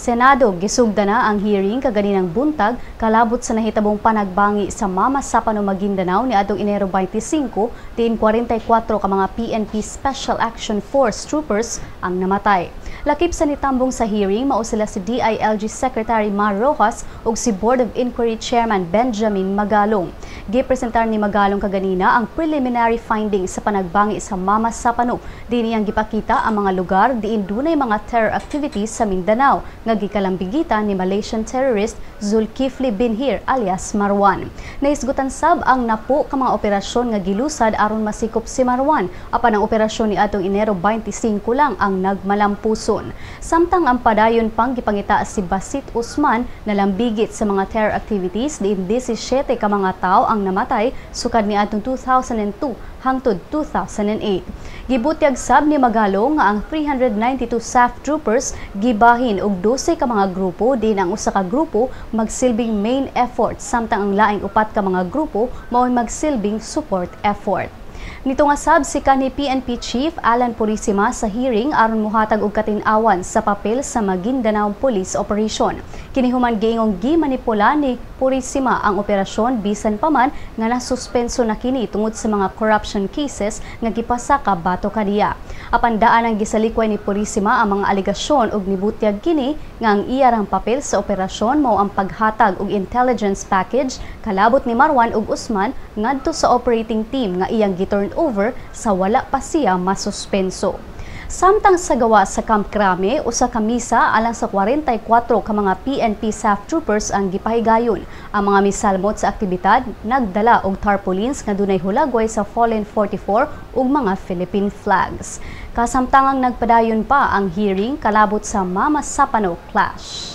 Senado, gisugda na ang hearing kaganinang buntag kalabot sa nahitabong panagbangi sa Mamasapano, Maguindanao ni adtong Enero 25, diin 44 ka mga PNP Special Action Force troopers ang namatay. Lakip sa nitambong sa hearing mao sila si DILG Secretary Mar Roxas ug si Board of Inquiry Chairman Benjamin Magalong. Gipresentar ni Magalong kaganina ang preliminary findings sa panagbangi sa Mamasapano. Diin iyang gipakita ang mga lugar diin dunay mga terror activities sa Mindanao nga gikalambigitan ni Malaysian terrorist Zulkifli bin Hir alias Marwan. Nahisgutan sab ang napo ka mga operasyon nga gilusad aron masikop si Marwan, apan ang operasyon ni atong Enero 25 lang ang nagmalampuson. Samtang ang padayon pang gipangita si Basit Usman na lambigit sa mga terror activities diin 17 ka mga tawo ang namatay sukad ni atong 2002 hangtod 2008. Gibutyag sab ni Magalong nga ang 392 SAF troopers gibahin og 12 ka mga grupo, diin ang usa ka grupo magsilbing main effort samtang ang laing upat ka mga grupo mao'y magsilbing support effort. Nito nga sab si kanhi PNP Chief Alan Purisima sa hearing aron mohatag og katin-awan sa papel sa Maguindanao Police Operation. Kini human giingong gimanipula ni Purisima ang operasyon bisan pa man nga nasuspenso na kini tungod sa mga corruption cases nga gipasaka batok kaniya. Apan daan ang gisalikway ni Purisima ang mga alegasyon ug nibutyag kini nga ang iyarang papel sa operasyon mao ang paghatag og intelligence package kalabot ni Marwan ug Usman ngadto sa operating team nga iyang gi-turn over sa wala pa siya masuspenso. Samtang sa gawa sa Camp Crame, usa ka misa alang sa 44 ka mga PNP SAF troopers ang gipahigayon. Ang mga misalmot sa aktibidad nagdala og tarpaulins nga dunay hulagway sa Fallen 44 ug mga Philippine flags. Kasamtangang nagpadayon pa ang hearing kalabot sa Mamasapano clash.